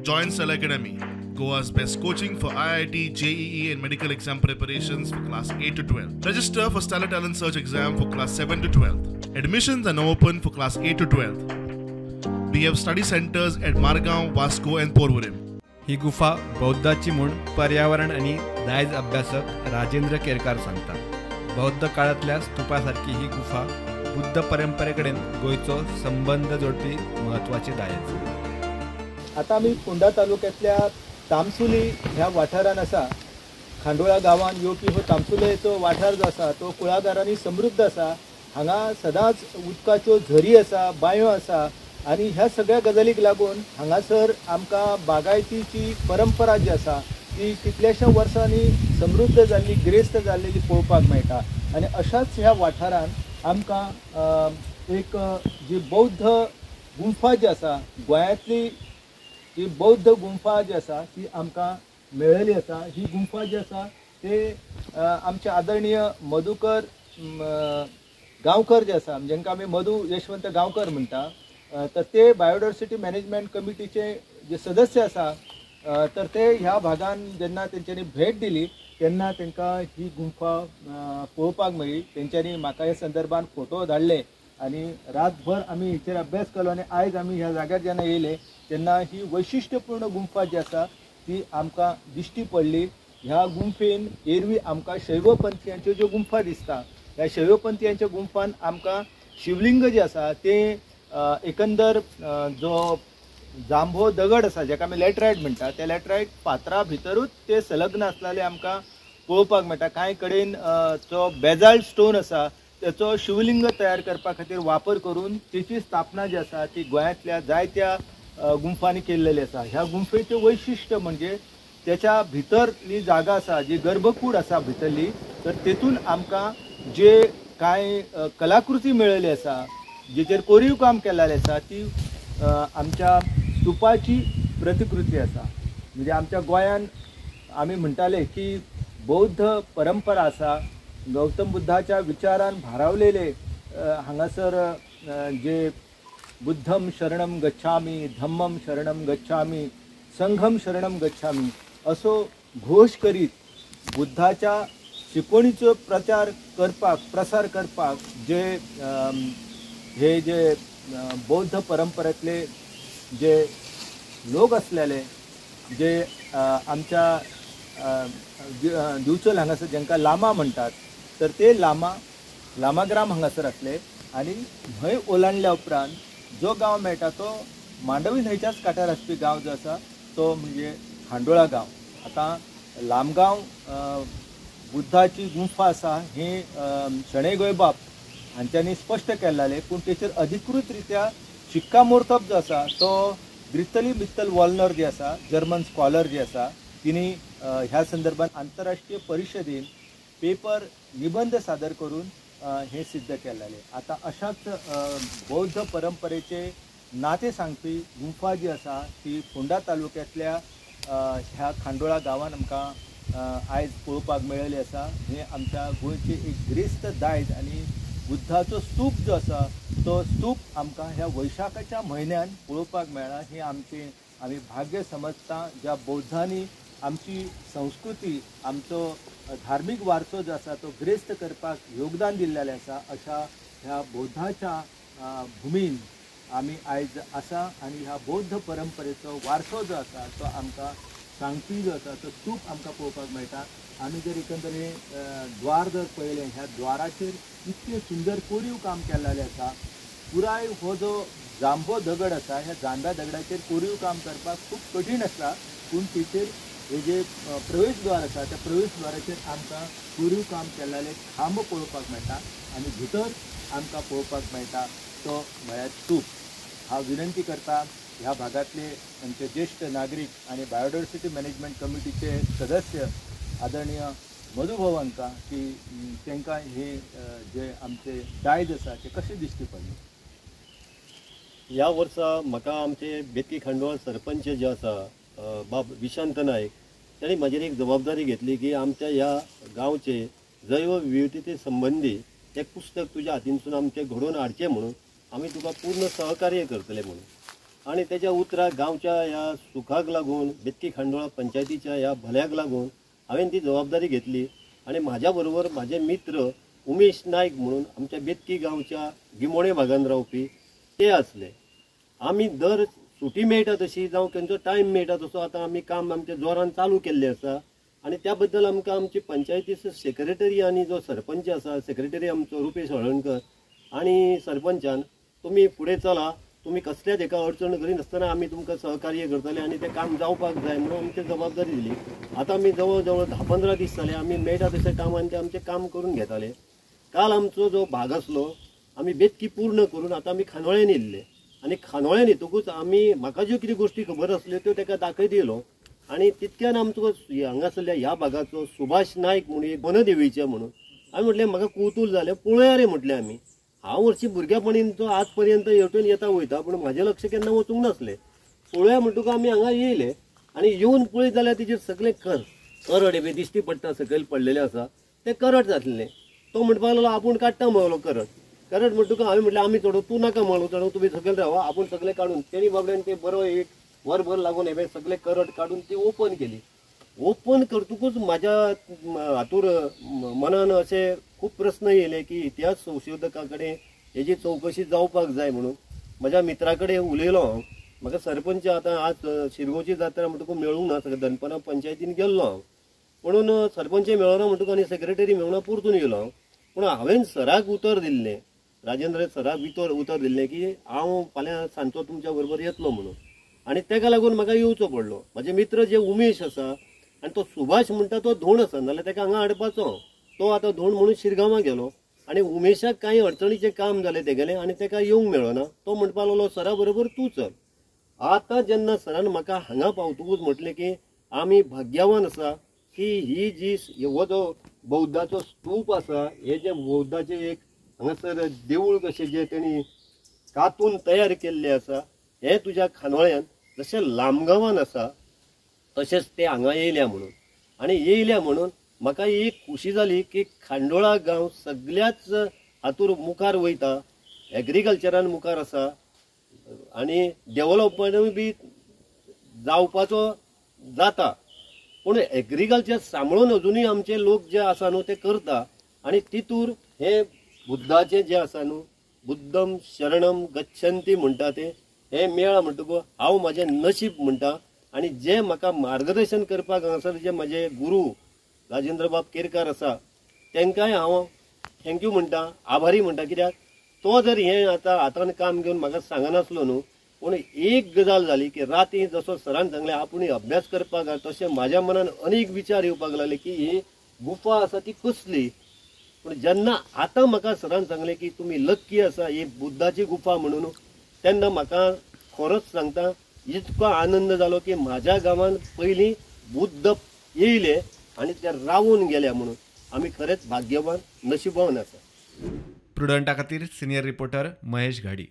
Join Stellar Academy, Goa's best coaching for IIT, JEE and medical exam preparations for class 8 to 12. Register for Stellar Talent Search exam for class 7 to 12. Admissions are now open for class 8 to 12. We have study centers at Margao, Vasco and Porvorim. ही गुफा बौद्धाची म्हूण पर्यावरण आनी दायज अभ्यासक राजेंद्र केरकार सांगता. बौद्ध काळांतल्या स्तूपा सारकी ही गुफा बुद्ध परंपरेकडेन गोंयचो संबंद जोडपी म्हत्वाची दायज. आता आमी फोंडा तालुक्यांतल्या तामसुली ह्या वाठारान आसा. खांडोळा गांवान येवपी हो तामसुलेचो वाठार जो आसा तो कुळागरांनी समृद्ध आसा. हांगा सदांच उदकाच्यो झरी आसा, बांयो आसा आनी ह्या सगळ्या गजालीक लागून हांगासर आमकां बागायतीची परंपरा जी आसा ती कितल्याश्या वर्सांनी समृद्ध जाल्ली, गिरेस्त जाल्लेली पळोवपाक मेळटा. आनी अशाच ह्या वाठारान आमकां एक जी बौद्ध गुंफा जी आसा, गोंयांतली जी बौद्ध गुंफा जी आसा ती आमकां मेळ्ळेली आसा. ही गुंफा जी आसा ते आमचे आदरणीय मधुकर गांवकर जे आसा, जांकां आमी मधु यशवंत गांवकर म्हणटा, तर ते बायोडायवर्सिटी मॅनेजमेंट कमिटीचे जे सदस्य आसा, तर ते ह्या भागान जेन्ना तेंच्यांनी भेट दिली तेन्ना तांकां ही गुंफा पळोवपाक मेळ्ळी. तेंच्यांनी म्हाका ह्या संदर्भान फोटो धाडले आनी रातभर आमी हेचेर अभ्यास केलो आनी आयज आमी ह्या जाग्यार जेन्ना येयले तेन्ना ही वैशिश्ट्यपूर्ण गुंफा जी आसा ती आमकां दिश्टी पडली. ह्या गुंफेन एरवी आमकां शैवपंथियांच्यो ज्यो गुंफा दिसता, ह्या शैवपंथियांच्या गुंफान आमकां शिवलिंग जें आसा तें एकंदर जो जांभो दगड आसा जेका आमी लॅटरायट म्हणटा त्या लॅटरायट फातरा भितरूच ते संलग्न आसलेले आमकां पळोवपाक मेळटा. कांय कडेन जो बेजाल्ट स्टोन आसा तेचो शिवलिंग तयार करपा खातीर वापर करून तेची स्थापना जी आसा ती गोंयांतल्या जायत्या गुंफांनी केल्लेली आसा. ह्या गुंफेचें वैशिश्ट्य म्हणजे तेच्या भितरली जागा आसा जी गर्भकूड आसा भितरली, तर तेतून आमकां जे कांय कलाकृती मेळिल्ली आसा, जेचेर कोरीव काम केल्लें आसा ती आमच्या स्तुपाची प्रतिकृती आसा. म्हणजे आमच्या गोंयान आमी म्हणटाले की बौद्ध परंपरा आसा, गौतम बुद्धाच्या विचारान भारावलेले हांगासर जे बुद्धम शरणम गच्छामी, धम्मम शरणम गच्छामी, संघम शरणम गच्छामी असो घोश करीत बुद्धाच्या शिकवणीचो प्रचार करपाक, प्रसार करपाक जे हे जे बौद्ध परंपरेतले जे लोक आसलेले, जे आमच्या दिवचल हांगासर जांकां लामा म्हणटात, तर ते लामा लामाग्राम हांगासर आसले आनी न्हंय ओलांडल्या उपरांत जो गांव मेळटा तो मांडवी न्हंयच्याच कांठार आसपी गांव जो आसा तो म्हणजे खांडोळा गांव. आतां लामगांव बुद्धाची गुंफा आसा ही शणै गोंयबाब हांच्यांनी स्पश्ट केल्लें, पूण तेचेर अधिकृत रित्या शिक्कामोर्तब जो आसा तो ग्रितली मित्तल वॉलनर जी आसा, जर्मन स्कॉलर जी आसा, तिणी ह्या संदर्भात आंतरराष्ट्रीय परिशदेन पेपर निबंद सादर करून हें सिद्ध केल्लें. आतां अशाच बौद्ध परंपरेचे नाते सांगपी गुंफा जी आसा ती फोंडा तालुक्यांतल्या ह्या खांडोळा गांवान आमकां आयज पळोवपाक मेळिल्ली आसा. हें आमच्या गोंयचें एक गिरेस्त दायज आनी बुद्धाचो स्तूप जो आसा तो स्तूप आमकां ह्या वैशाखाच्या म्हयन्यान पळोवपाक मेळ्ळा. हें आमचें आमी भाग्य समजता, ज्या बौद्धांनी आमची संस्कृती, आमचो धार्मीक वारसो जो आसा तो गिरेस्त करपाक योगदान दिल्लेलें आसा. अशा ह्या बौद्धाच्या भुमीन आमी आयज आसा आनी ह्या बौद्ध परंपरेचो वारसो जो आसा तो आमकां सांगपी जो आसा तो स्तूप आमकां पळोवपाक मेळटा. आमी जर एकंदर हें द्वार जर पळयलें, ह्या द्वाराचेर इतकें सुंदर कोरीव काम केल्लें आसा. पुराय हो जो जांबो दगड आसा ह्या जांब्या दगडाचेर कोरीव काम करपाक खूब कठीण आसता, पूण तेचेर हे जे प्रवेशद्वार आसा त्या प्रवेशद्वाराचेर आमकां कोरीव काम केल्लेले खांब पळोवपाक मेळटा आनी भितर आमकां पळोवपाक मेळटा तो म्हळ्यार स्तूप. हांव विनंती करता ह्या भागांतले आमचे ज्येश्ठ नागरीक आनी बायोडायवर्सिटी मॅनेजमेंट कमिटीचे सदस्य आदरणीय मधुभाऊ हांकां की तांकां हे जे आमचे दायज आसा ते कशें दिश्टी पडले. ह्या वर्सा म्हाका आमचे बेतकी खांडोळा सरपंच जे आसा बाब विशांत नायक तांणी म्हाजेर एक जबाबदारी घेतली की आमच्या ह्या गांवचे जैव विविधते संबंदी एक पुस्तक तुज्या हातीनसून आमचें घडोवन हाडचें म्हणून आमी तुका पूर्ण सहकार्य करतले म्हणून. आनी तेच्या उतराक गांवच्या ह्या सुखाक लागून, बेतकी खांडोळा पंचायतीच्या ह्या भल्याक लागून हांवें ती जबाबदारी घेतली. आनी म्हाज्या बरोबर म्हाजे मित्र उमेश नायक म्हणून आमच्या बेतकी गांवच्या गिमोणे भागान रावपी ते आसले. आमी दर सुटी मेळटा तशी जावं खंयचो टायम मेळटा तसो आतां आमी काम आमच्या जोरान चालू केल्लें आसा. आनी त्या बद्दल आमकां आमची पंचायतीचो सेक्रेटरी आनी जो सरपंच आसा, सेक्रेटरी आमचो रुपेश हळणकर आनी सरपंचान तुमी फुडें चला, तुमी कसल्याच एका अडचण करिनासतना आमी तुमकां सहकार्य करतले आनी तें काम जावपाक जाय म्हणून आमची जबाबदारी दिली. आतां आमी जवळ जवळ 10-15 दीस जाले आमी मेळटा तशें कामान तें आमचें काम करून घेताले. काल आमचो जो भाग आसलो आमी बेतकी पूर्ण करून आतां आमी खांडोळ्यान येयल्ले आनी खांडोळ्यान येतकूच आमी म्हाका ज्यो कितें गोश्टी खबर आसल्यो त्यो ताका दाखयत येयलो. आनी तितक्यान आमचो हांगासरल्या ह्या भागाचो सुभाष नायक म्हणून एक वनदेवीचे म्हणून आमी म्हटलें म्हाका कुतूल जालें पळोवया रे म्हटलें आमी. हांव हरशीं भुरग्यापणीन तो आज पर्यंत हेवटेन येता वयता पूण म्हाजें लक्ष केन्ना वचूंक नासलें. पळोवया म्हणटकूच आमी हांगा येयले आनी येवन पळयत जाल्यार तेजेर सगळें करड बी दिश्टी पडटा, सकयल पडलेलें आसा तें करड जातलें. तो म्हणपाक लागलो आपूण काडटा म्हणलो करड करड म्हणटकूच हांवें म्हटलें आमी चडो तूं नाका म्हणलो चडो तुमी सकयल रावा आपूण सगळें काडून. तेणी बाबड्यान ते बरो एक वरभर लागून हें सगळें करड काडून ती ओपन केली. ओपन करतकूच म्हाज्या हातूर मनान अशे खूब प्रस्न येयले की इतिहास संशोधका कडेन हेजी चवकशी जावपाक जाय म्हणून म्हज्या मित्रा कडेन उलयलो हांव. म्हाका सरपंच आतां आज शिरगांवची जात्रा म्हणटकूच मेळूंक ना, सगळें दनपरां पंचायतीन गेल्लो हांव म्हणून सरपंच मेळना म्हणटकूच आनी सेक्रेटरी मेळना परतून येयलो हांव. पूण हांवें सराक उतर दिल्लें, राजेंद्र सराक उतर दिल्लें की हांव फाल्यां सांजचो तुमच्या बरोबर येतलो म्हणून आनी ताका लागून म्हाका येवचो पडलो. म्हाजे मित्र जे उमेश आसा आनी तो सुभाष म्हणटा तो धोण आसा, नाल्यार ताका हांगा हाडपाचो. तो आतां धोण म्हणून शिरगांवां गेलो आनी उमेशाक कांय अडचणीचें काम जालें तेगेलें आनी ताका येवंक मेळना. तो म्हणपाक लागलो सरा बरोबर तूं चल. आतां जेन्ना सरान म्हाका हांगा पावतकूच म्हटलें की आमी भाग्यवान आसा की ही जी हो जो बौद्धाचो स्तूप आसा, हे जे बौद्धाचें एक हांगासर देवूळ कशें जें तेणी कातून तयार केल्लें आसा हें तुज्या खांडोळ्यान जशें लामगांवान आसा तशेंच ते हांगा येयल्या म्हणून. आनी येयल्या म्हणून म्हाका एक खुशी जाली की खांडोळा गांव सगळ्याच हातूर मुखार वयता, एग्रीकल्चरान मुखार आसा आनी डेवलपमेंटूय बी जावपाचो जाता. पूण एग्रीकल्चर सांबाळून अजुनूय आमचे लोक जे आसा न्हू ते करता आनी तितूर हे बुद्धाचें जें आसा न्हू बुद्धम शरणम गच्छंती म्हणटा ते हें मेळ्ळां म्हणटकूच हांव म्हाजें नशीब म्हणटा. आनी जे म्हाका मार्गदर्शन करपाक हांगासर जे म्हाजे गुरू राजेंद्रबाब केरकार आसा तांकांय हांव thank you म्हणटा, आभारी म्हणटा. कित्याक तो जर हें आतां हातान काम घेवन म्हाका सांगनासलो न्हू. पूण एक गजाल जाली की राती जसो सरान सांगलें आपूण अभ्यास करपाक तशें म्हाज्या मनान अनेक विचार येवपाक लागले की ही गुफा आसा ती कसली. पूण जेन्ना आतां म्हाका सरान सांगलें की तुमी लक्की आसा ही बुद्धाची गुफा म्हणून, तेन्ना म्हाका खरोच सांगता इतको आनंद जालो की म्हाज्या गांवान पयलीं बुद्ध येयले आनी ते रावून गेले म्हणून आमी खरेंच भाग्यवान नशिबवान आसा. प्रुडंटा खातीर सिनियर रिपोर्टर महेश घाडी.